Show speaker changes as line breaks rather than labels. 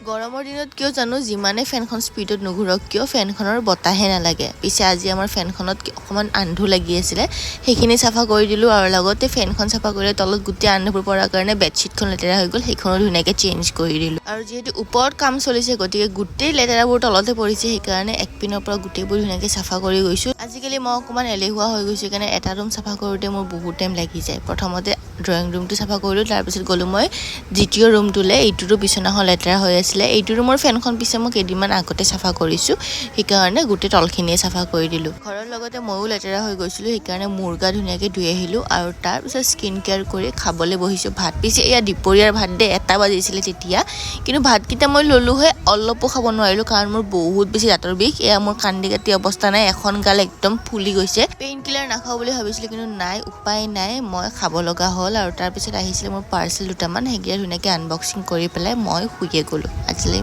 গৰমৰ দিনত কিয় জানো, যিমানে ফেনখন স্পীডত নুঘূৰক কিয়, ফেনখনৰ বতাহে নালাগে। পিছে আজি আমাৰ ফেনখনত অকণমান আন্ধু লাগি আছিলে, সেইখিনি চাফা কৰি দিলোঁ। আৰু লগতে ফেনখন চাফা কৰিলে তলত গোটেই আন্ধুবোৰ পৰাৰ কাৰণে বেডশ্বীটখন লেতেৰা হৈ গ'ল, সেইখনো ধুনীয়াকৈ চেঞ্জ কৰি দিলোঁ। আৰু যিহেতু ওপৰত কাম চলিছে, গতিকে গোটেই লেতেৰাবোৰ তলতে পৰিছে, সেইকাৰণে একপিনৰ পৰা গোটেইবোৰ ধুনীয়াকৈ চাফা কৰি গৈছোঁ। আজিকালি মই অকণমান এলেহুৱা হৈ গৈছোঁ, সেইকাৰণে এটা ৰুম চাফা কৰোঁতে মোৰ বহুত টাইম লাগি যায়। প্ৰথমতে ড্ৰয়িং ৰুমটো চাফা কৰিলোঁ, তাৰপিছত গ'লোঁ মই দ্বিতীয় ৰুমটোলৈ। এইটোতো বিচনাখন লেতেৰা হৈ আছিলে। এইটো ৰুমৰ ফেনখন পিছে মই কেইদিনমান আগতে চাফা কৰিছোঁ, সেইকাৰণে গোটেই তলখিনিয়ে চাফা কৰি দিলোঁ। ঘৰৰ লগতে ময়ো লেতেৰা হৈ গৈছিলোঁ, সেইকাৰণে মূৰ গা ধুনীয়াকৈ ধুই আহিলোঁ আৰু তাৰপিছত স্কিন কেয়াৰ কৰি খাবলৈ বহিছোঁ ভাত। পিছে এয়া দুপৰীয়াৰ ভাত দেই, 1টা বাজিছিলে তেতিয়া। কিন্তু ভাতকেইটা মই ল'লোহে, অলপো খাব নোৱাৰিলোঁ, কাৰণ মোৰ বহুত বেছি দাঁতৰ বিষ। এয়া মোৰ কান্দি কাটি অৱস্থা নাই, এখন গাল একদম ফুলি গৈছে। পেইন কিলাৰ নাখাওঁ বুলি ভাবিছিলোঁ, কিন্তু নাই, উপায় নাই, মই খাব লগা হ'ল। আৰু তাৰপিছত আহিছিলে মোৰ পাৰ্চেল দুটামান, সেইকেইটা ধুনীয়াকৈ আনবক্সিং কৰি পেলাই মই শুইয়ে গ'লোঁ আজিলৈ।